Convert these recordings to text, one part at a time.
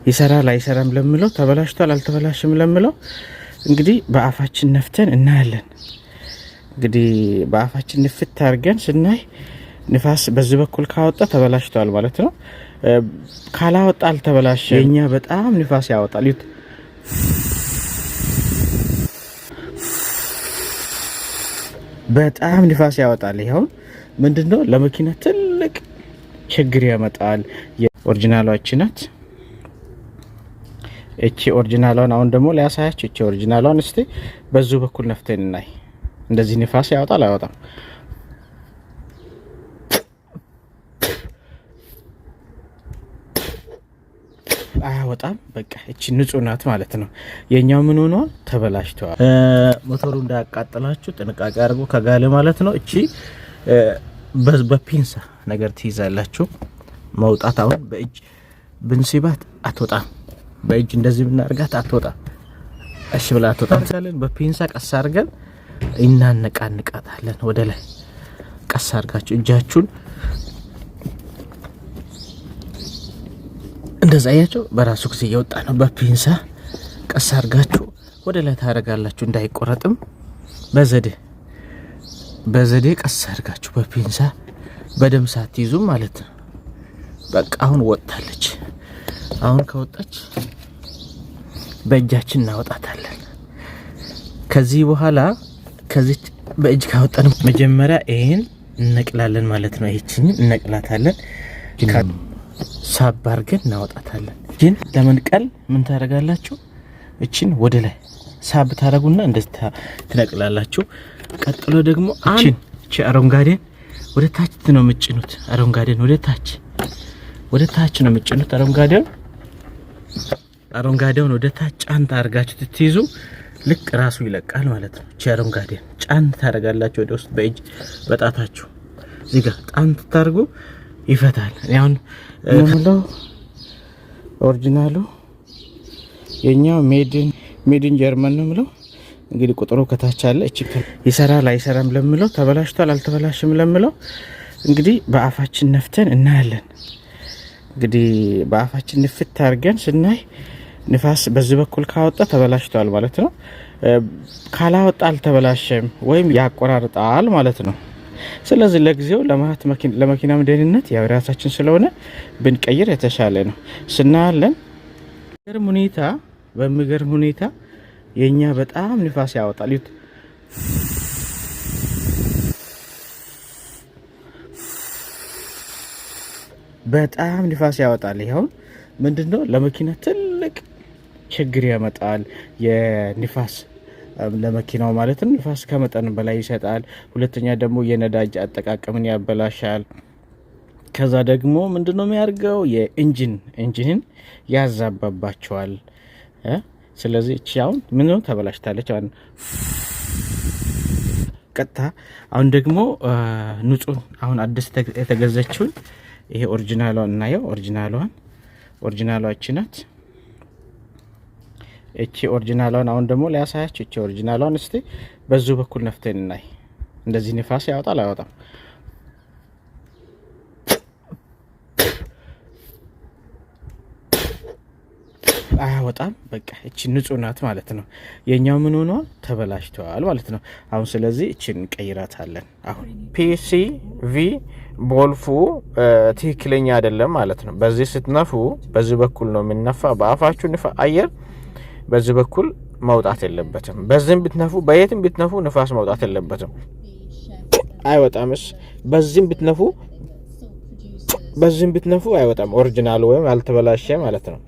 ይሰራል አይሰራም ለምለው፣ ተበላሽቷል አልተበላሽም ለምለው እንግዲህ በአፋችን ነፍተን እናያለን። እንግዲህ በአፋችን ንፍት አድርገን ስናይ ንፋስ በዚህ በኩል ካወጣ ተበላሽቷል ማለት ነው። ካላወጣ አልተበላሸ። የኛ በጣም ንፋስ ያወጣል። ይኸውት፣ በጣም ንፋስ ያወጣል። ይኸው ምንድነው ለመኪና ትልቅ ችግር ያመጣል። Original ሏ እቺ ናት። እቺ original ሏን አሁን ደግሞ ሊያሳያችሁ። እቺ original ሏን እስቲ በዙ በኩል ነፍተን እናይ። እንደዚህ ንፋስ ያወጣል አያወጣም? አያወጣም። በቃ እቺ ንጹህ ናት ማለት ነው። የኛው ምን ሆኗል? ተበላሽተዋል። ሞተሩ እንዳያቃጥላችሁ ጥንቃቄ አድርጎ ከጋለ ማለት ነው። እቺ በፒንሳ ነገር ትይዛላችሁ። መውጣት አሁን በእጅ ብንስባት አትወጣም። በእጅ እንደዚህ ብናርጋት አትወጣም። እሺ ብላ አትወጣም። በፒንሳ ቀስ አድርገን እናነቃንቃታለን ወደ ላይ። ቀስ አድርጋችሁ እጃችሁን እንደዛ አያቸው፣ በራሱ ጊዜ እየወጣ ነው። በፒንሳ ቀስ አድርጋችሁ ወደ ላይ ታደርጋላችሁ፣ እንዳይቆረጥም በዘዴ በዘዴ ቀስ አድርጋችሁ በፒንሳ በደም ሳትይዙ ማለት ነው። በቃ አሁን ወጥታለች። አሁን ከወጣች በእጃችን እናወጣታለን። ከዚህ በኋላ ከዚች በእጅ ካወጣን መጀመሪያ ይሄን እነቅላለን ማለት ነው። ይህችን እነቅላታለን፣ ሳብ አድርገን እናወጣታለን። ግን ለመንቀል ምን ታደርጋላችሁ? እችን ወደ ላይ ሳብ ታደርጉና እንደዚህ ትነቅላላችሁ። ቀጥሎ ደግሞ እችን እቺ አረንጓዴን ወደ ታች ነው የምጭኑት። አረንጓዴን ወደ ታች ወደ ታች ነው የምጭኑት። አረንጓዴውን ወደ ታች ጫን ታደርጋችሁ ትትይዙ ልክ ራሱ ይለቃል ማለት ነው። እቺ አረንጓዴን ጫን ታደርጋላችሁ ወደ ውስጥ በእጅ በጣታችሁ እዚህ ጋር ጣን ታደርጉ ይፈታል። አሁን ምንለው original ኡ የኛው made in ጀርመን ነው ምለው። እንግዲህ ቁጥሩ ከታች አለ። እቺ ይሰራል አይሰራም ለምለው፣ ተበላሽቷል አልተበላሽም ለምለው እንግዲህ በአፋችን ነፍተን እናያለን። እንግዲህ በአፋችን ንፍት አድርገን ስናይ ንፋስ በዚህ በኩል ካወጣ ተበላሽቷል ማለት ነው። ካላወጣ አልተበላሸም ወይም ያቆራርጣል ማለት ነው። ስለዚህ ለጊዜው ለመኪናም ደህንነት ያው የራሳችን ስለሆነ ብንቀይር የተሻለ ነው ስናያለን። ሁኔታ በሚገርም ሁኔታ የኛ በጣም ንፋስ ያወጣል። ይኸውት፣ በጣም ንፋስ ያወጣል። ይኸው ምንድነው ለመኪና ትልቅ ችግር ያመጣል። የንፋስ ለመኪናው ማለት ነው። ንፋስ ከመጠን በላይ ይሰጣል። ሁለተኛ ደግሞ የነዳጅ አጠቃቀምን ያበላሻል። ከዛ ደግሞ ምንድነው የሚያደርገው? የ engine ን ያዛባባቸዋል። ስለዚህ እቺ አሁን ምን ነው ተበላሽታለች። አሁን ቀጥታ አሁን ደግሞ ንጹህ አሁን አዲስ የተገዘችውን ይሄ original ሏን እናየው። Original ሏ እቺ ናት። እቺ original ሏን አሁን ደግሞ ሊያሳያችሁ። እቺ original ሏን እስቲ በዙ በኩል ነፍተን እናይ። እንደዚህ ንፋስ ያወጣል አያወጣም? አያወጣም። በቃ እቺ ንጹህ ናት ማለት ነው። የኛው ምን ሆኗል? ተበላሽተዋል ማለት ነው። አሁን ስለዚህ እቺን እንቀይራታለን። አሁን PCV valve ኡ ትክክለኛ አይደለም ማለት ነው። በዚህ ስትነፉ በዚህ በኩል ነው የሚነፋ። በአፋችሁ ንፋ አየር በዚህ በኩል መውጣት የለበትም። በዚህም ብትነፉ በየትም ብትነፉ ንፋስ መውጣት የለበትም። አይወጣምስ። በዚህም ብትነፉ በዚህም ብትነፉ አይወጣም። Original ወይም አልተበላሸ ማለት ነው።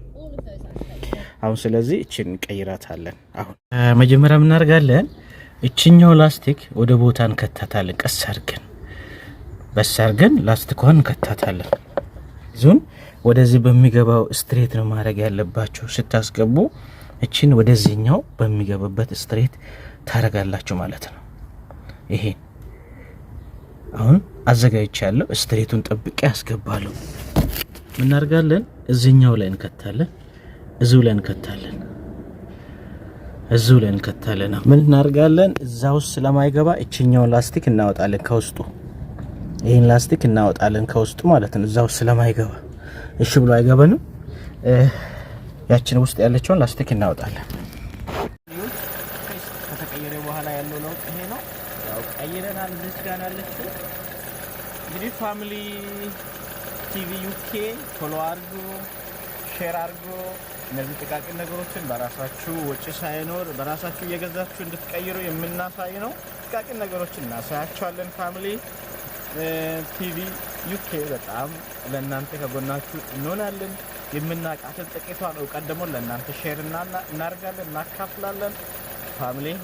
አሁን ስለዚህ እችን እንቀይራታለን። አሁን መጀመሪያ እናደርጋለን እችኛው ላስቲክ ወደ ቦታ እንከታታለን። ቀስ አድርገን በስ አድርገን ላስቲኳን እንከታታለን። ዙን ወደዚህ በሚገባው straight ነው ማድረግ ያለባችሁ። ስታስገቡ እችን ወደዚህኛው በሚገባበት straight ታረጋላችሁ ማለት ነው። ይሄን አሁን አዘጋጅቻለሁ። Straight ኡን ጠብቄ አስገባለሁ። እናደርጋለን እዚህኛው ላይ እንከታለን፣ እዚሁ ላይ እንከታለን፣ እዚሁ ላይ እንከታለን። ምን እናደርጋለን? እዛ ውስጥ ስለማይገባ እችኛውን ላስቲክ እናወጣለን ከውስጡ። ይሄን ላስቲክ እናወጣለን ከውስጡ ማለት ነው። እዛ ውስጥ ስለማይገባ እሺ ብሎ አይገባንም። ያችን ውስጥ ያለችውን ላስቲክ እናወጣለን። ከተቀየረ በኋላ ያለው ለውጥ ይሄ ነው። ያው ቀይረናል። እዚች ጋር ያለችው እንግዲህ Family TV UK follow አድርጉ፣ share አድርጉ። እነዚህ ጥቃቅን ነገሮችን በራሳችሁ ወጪ ሳይኖር በራሳችሁ እየገዛችሁ እንድትቀይሩ የምናሳይ ነው። ጥቃቅን ነገሮችን እናሳያችኋለን። Family TV UK በጣም ለእናንተ ከጎናችሁ እንሆናለን። የምናውቃትን ጥቂቷን እውቀት ደግሞ ለእናንተ share እናደርጋለን፣ እናካፍላለን። Family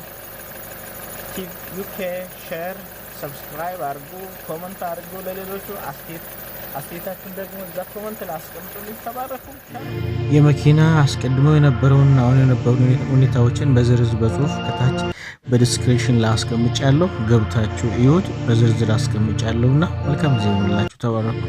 TV UK share፣ subscribe አድርጉ፣ comment አድርጉ። ለሌሎቹ አስተያየታችሁን ደግሞ እዛ comment ላይ አስቀምጡልኝ። ተባረኩ። የመኪና አስቀድሞ የነበረውን አሁን የነበሩ ሁኔታዎችን በዝርዝር በጽሁፍ ከታች በ description ላይ አስቀምጫለሁ። ገብታችሁ እዩት። በዝርዝር አስቀምጫለሁና መልካም ጊዜ ይሁንላችሁ። ተባረኩ።